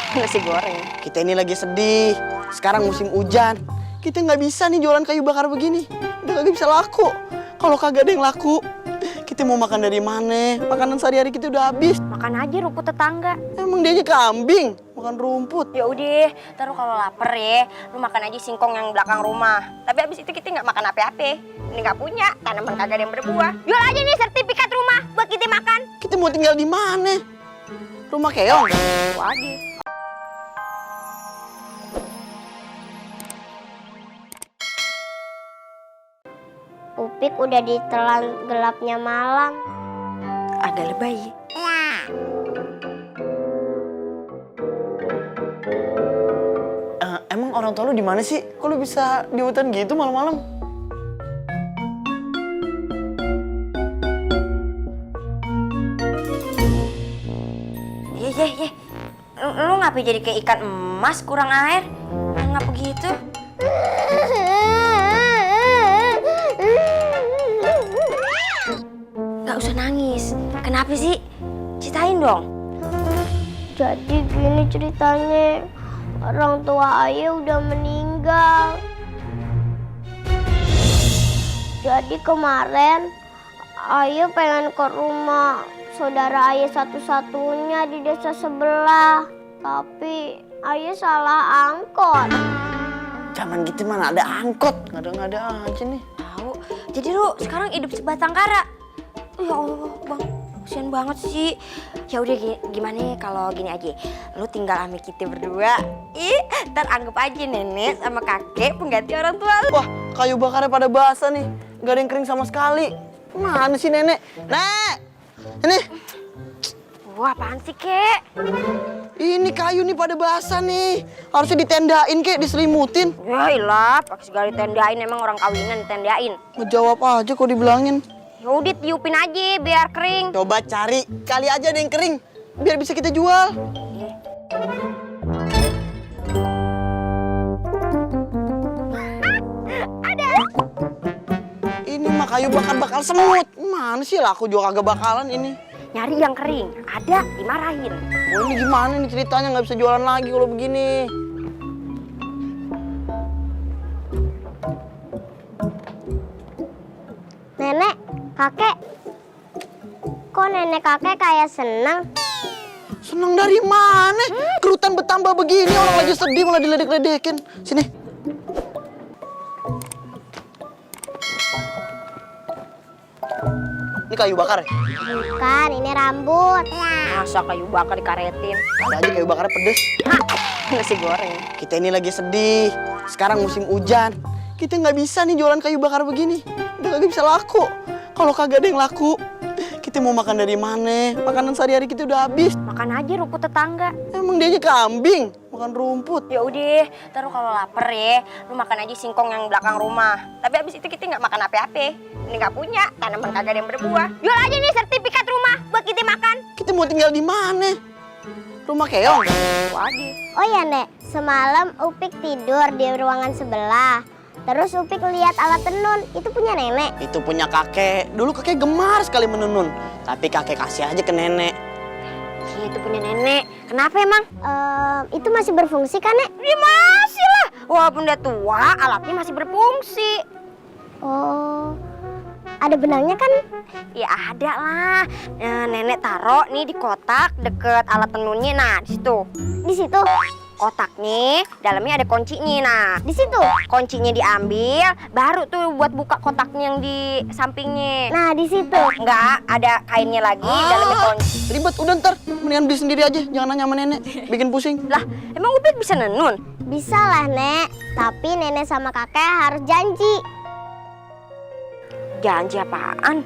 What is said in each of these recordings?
Nasi goreng. Kita ini lagi sedih. Sekarang musim hujan. Kita nggak bisa nih jualan kayu bakar begini. Udah kagak bisa laku. Kalau kagak ada yang laku, kita mau makan dari mana? Makanan sehari-hari kita udah habis. Makan aja rumput tetangga. Emang dia aja kambing, makan rumput. Ya udah, taruh kalau lapar ya, lu makan aja singkong yang belakang rumah. Tapi abis itu kita nggak makan apa-apa. Ini nggak punya, tanaman kagak ada yang berbuah. Jual aja nih sertifikat rumah buat kita makan. Kita mau tinggal di mana? Rumah keong? Waduh. Upik udah ditelan gelapnya malam. Agak lebay. Emang orang tua lu di mana sih? Kok lu bisa di hutan gitu malam-malam? Ye. Lu ngapa jadi kayak ikan emas kurang air? Ngapa gitu? Gak usah nangis. Kenapa sih? Ceritain dong. Jadi gini ceritanya, orang tua ayah udah meninggal. Jadi kemarin ayah pengen ke rumah saudara ayah satu-satunya di desa sebelah. Tapi ayah salah angkot. Zaman gitu mana ada angkot, nggak ada aja nih. Tahu. Jadi lu sekarang hidup sebatang kara. Ya Allah, Bang. Kasian banget sih. Ya udah gimana kalau gini aja. Lu tinggal sama kita berdua. Ntar anggap aja nenek sama kakek pengganti orang tua lu. Wah, kayu bakarnya pada basah nih. Nggak ada yang kering sama sekali. Mana sih nenek? Nek! Ini. Wah, apaan sih, Kek? Ini kayu nih pada basah nih. Harusnya ditendain, Kek, diselimutin. Ya ilah, pakai segala ditendain, emang orang kawinan ditendain. Ngejawab aja kok dibilangin. Yaudah tiupin aja biar kering. Coba cari, kali aja ada yang kering. Biar bisa kita jual. Ini mah kayu bakal semut. Mana sih lah, aku juga kagak bakalan ini. Nyari yang kering, ada dimarahin. Oh, ini gimana nih ceritanya, nggak bisa jualan lagi kalau begini. Nenek, kakek. Kok nenek kakek kayak seneng? Senang dari mana? Kerutan bertambah begini, orang lagi sedih malah diledek-ledekin. Sini. Ini kayu bakar ya? Bukan, ini rambut. Masa kayu bakar dikaretin? Ada aja kayu bakarnya pedes. Nasi goreng. Kita ini lagi sedih. Sekarang musim hujan. Kita nggak bisa nih jualan kayu bakar begini. Udah kagak bisa laku. Kalau kagak ada yang laku, kita mau makan dari mana? Makanan sehari-hari kita udah habis. Makan aja rumput tetangga. Emang dia aja kambing, makan rumput. Ya udah, taruh kalau lapar ya, lu makan aja singkong yang belakang rumah. Tapi abis itu kita nggak makan apa-apa. Ini nggak punya, tanaman kagak ada yang berbuah. Jual aja nih sertifikat rumah buat kita makan. Kita mau tinggal di mana? Rumah keong? Waduh. Oh ya, Nek. Semalam Upik tidur di ruangan sebelah. Terus Upik lihat alat tenun. Itu punya nenek. Itu punya kakek. Dulu kakek gemar sekali menenun. Tapi kakek kasih aja ke nenek. Itu punya nenek. Kenapa emang? Itu masih berfungsi kan, Nek? Ya masih lah. Walaupun udah tua, alatnya masih berfungsi. Oh, ada benangnya kan? Ya ada lah. Nenek taruh nih di kotak deket alat tenunnya. Nah, di situ. Di situ. Kotaknya, dalamnya ada kuncinya. Nah, Di situ. kuncinya diambil, baru tuh buat buka kotaknya yang di sampingnya. Nah, di situ. Enggak, ada kainnya lagi, dalamnya kunci. Ribet, udah ntar. Mendingan beli sendiri aja, jangan nanya sama nenek. Bikin pusing. Lah, emang Upik bisa nenun? Bisa lah, Nek. Tapi nenek sama kakek harus janji. Janji apaan?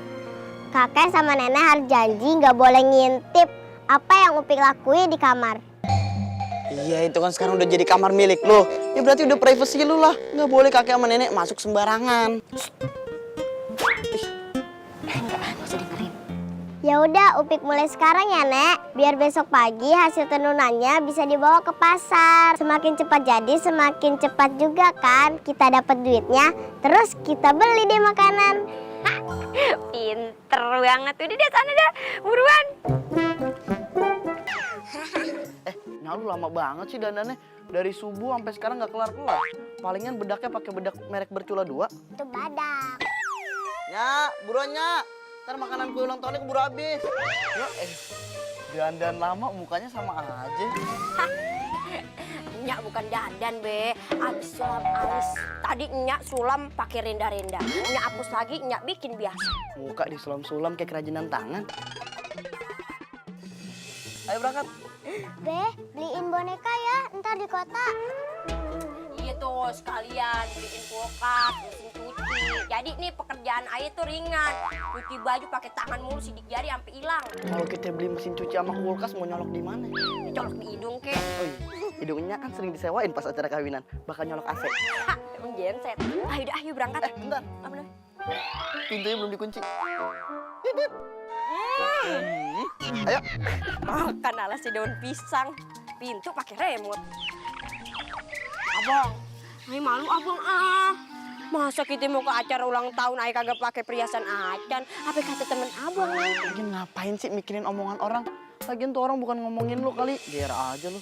Kakek sama nenek harus janji nggak boleh ngintip apa yang Upik lakuin di kamar. Iya, itu kan sekarang udah jadi kamar milik lo. Ya berarti udah privasi lo lah. Nggak boleh kakek sama nenek masuk sembarangan. Enggak usah dengerin. Ya udah, Upik mulai sekarang ya, Nek. Biar besok pagi hasil tenunannya bisa dibawa ke pasar. Semakin cepat jadi, semakin cepat juga kan kita dapat duitnya. Terus kita beli deh makanan. Pinter banget. Udah deh, sana dah. Buruan. Nya lu lama banget sih dandannya. Dari subuh sampai sekarang nggak kelar-kelar. Palingan bedaknya pakai bedak merek Bercula 2. Itu badak. Nya, buruan Nya. Ntar makanan kue ulang tahunnya keburu habis. Ya, dandan lama mukanya sama aja. Nyak bukan dandan be, abis sulam alis. Tadi nyak sulam pakai renda-renda. Nyak hapus lagi, nyak bikin biasa. Muka disulam-sulam kayak kerajinan tangan. Ayo berangkat. Be, beliin boneka ya, ntar di kota. Iya tuh sekalian beliin kulkas, mesin cuci. Jadi nih pekerjaan ayah tuh ringan. Cuci baju pakai tangan mulu sidik jari sampai hilang. Kalau kita beli mesin cuci sama kulkas mau nyolok di mana? Dicolok di hidung kek. Oh iya, hidungnya kan sering disewain pas acara kawinan. Bakal nyolok AC. Hah, emang genset. Ayo berangkat. Bentar. Apa nih? Pintunya belum dikunci. Bip. Ayo. Makan ala si daun pisang. Pintu pakai remote. Abang, ay malu abang Masa kita mau ke acara ulang tahun ay kagak pakai perhiasan acan? Apa kata temen abang? Lagian ngapain sih mikirin omongan orang? Lagian tuh orang bukan ngomongin lu kali. Biar aja lu.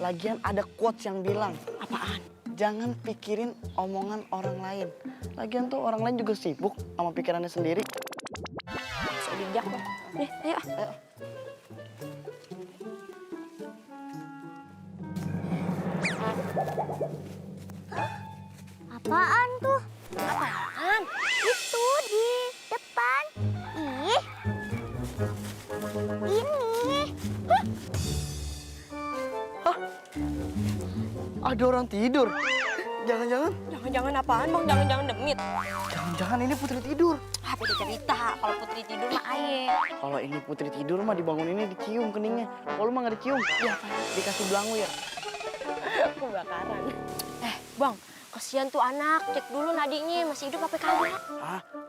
Lagian ada quotes yang bilang. Apaan? Jangan pikirin omongan orang lain. Lagian tuh orang lain juga sibuk sama pikirannya sendiri. So bijak loh. Nih, ayo. Ayo. Apaan tuh? Apaan? Itu di depan. Ih. Ini. Ada orang tidur. Jangan-jangan. Jangan-jangan apaan bang? Jangan-jangan demit. Jangan-jangan ini Putri tidur. Apa dia cerita? Kalau Putri tidur mah aye. Kalau ini Putri tidur mah dibangun ini dicium keningnya. Kalau lu mah nggak dicium, ya dikasih belangu ya. Kebakaran. Bang, kasihan tuh anak. Cek dulu nadinya masih hidup apa kagak?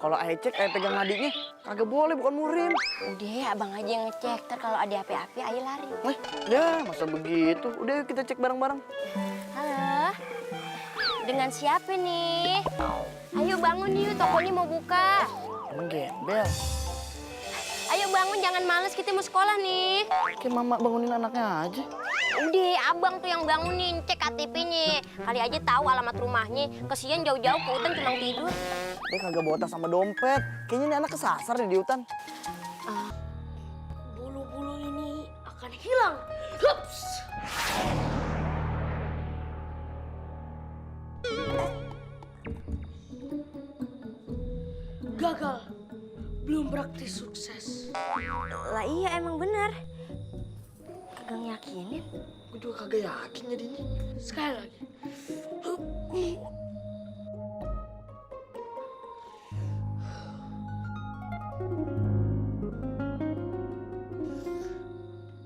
Kalau ayah cek, ayah pegang nadinya, kagak boleh, bukan murim. Udah, abang aja yang ngecek. Ntar kalau ada api-api, ayo lari. Ya masa begitu. Udah yuk kita cek bareng-bareng. Halo, dengan siapa nih? Ayo bangun yuk, tokonya mau buka. Emang gembel. Ayo bangun, jangan males, kita mau sekolah nih. Kayak mama bangunin anaknya aja. Udah, abang tuh yang bangunin, cek KTP-nya. Kali aja tahu alamat rumahnya. Kesian jauh-jauh ke hutan cuma tidur. Dia kagak bawa tas sama dompet. Kayaknya ini anak kesasar di hutan. Bulu-bulu ini akan hilang. Hups. Gagal. Belum praktis sukses. Lah iya emang bener. Kagak yakinin. Gue juga kagak yakin jadinya. Sekali lagi.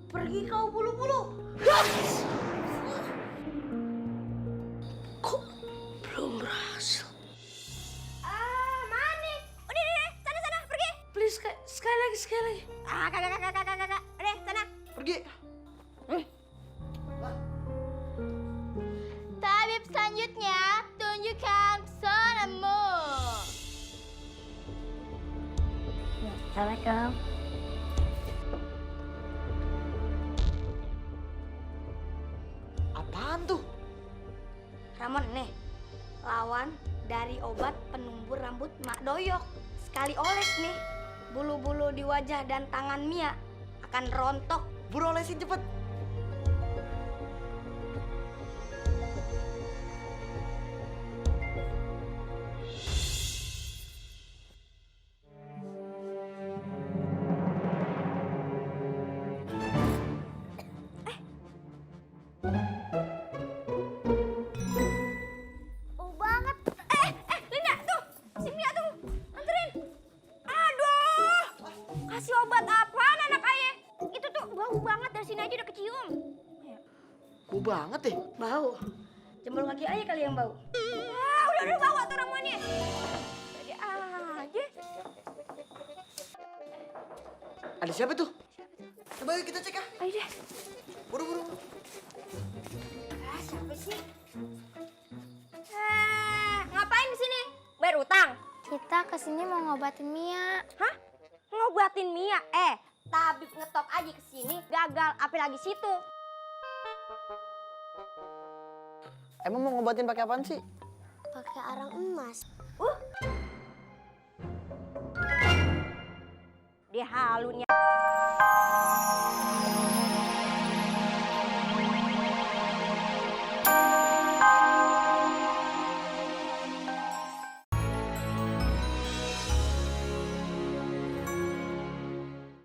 Pergi kau bulu-bulu. Kok belum berhasil? Mana? Udah, sana, pergi. Please, sekali lagi. Kagak. Udah, sana. Pergi. Tabib selanjutnya, tunjukkan sonamu. Assalamualaikum. Apaan tuh? Ramon nih, lawan dari obat penumbur rambut Mak Doyok. Sekali oles nih, bulu-bulu di wajah dan tangan Mia akan rontok. Buru olesin cepet. Banget. Linda, tuh. Si Mia tuh. Anterin. Aduh. Kasih obat apaan anak ayah? Itu tuh bau banget, dari sini aja udah kecium. Bau banget deh. Bau. Jempol kaki ayah kali yang bau. Udah bawa tuh ramuannya. Jadi aja. Ada siapa tuh? Coba yuk kita cek ya. Ayo deh. Buru. Siapa sih? Ngapain di sini? Bayar utang? Kita kesini mau ngobatin Mia. Hah? Ngobatin Mia? Tabib ngetop aja ke sini, gagal. Apa lagi situ? Emang mau ngobatin pakai apaan sih? Pakai arang emas. Dia halunya.